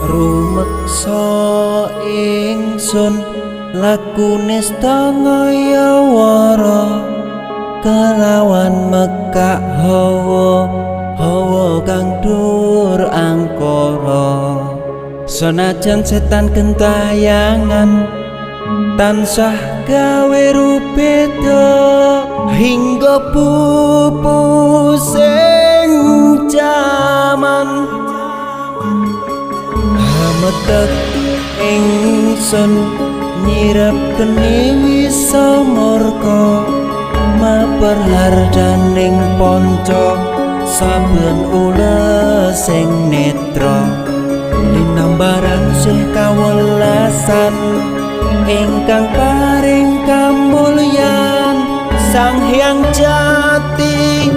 Rumeksa ingsun lakune stangaya wara kelawan mekak hawa hawa kang dur angkara. Senajan setan gentayangan tansah gawe rubeda hingga pupusing jaman. Hametek ingsun nyirep geni wisa murka maper hardaning ponco saben ulesing netra linambaran sih kawelasan ingkang paring kamulyan Sang Hyang Jati.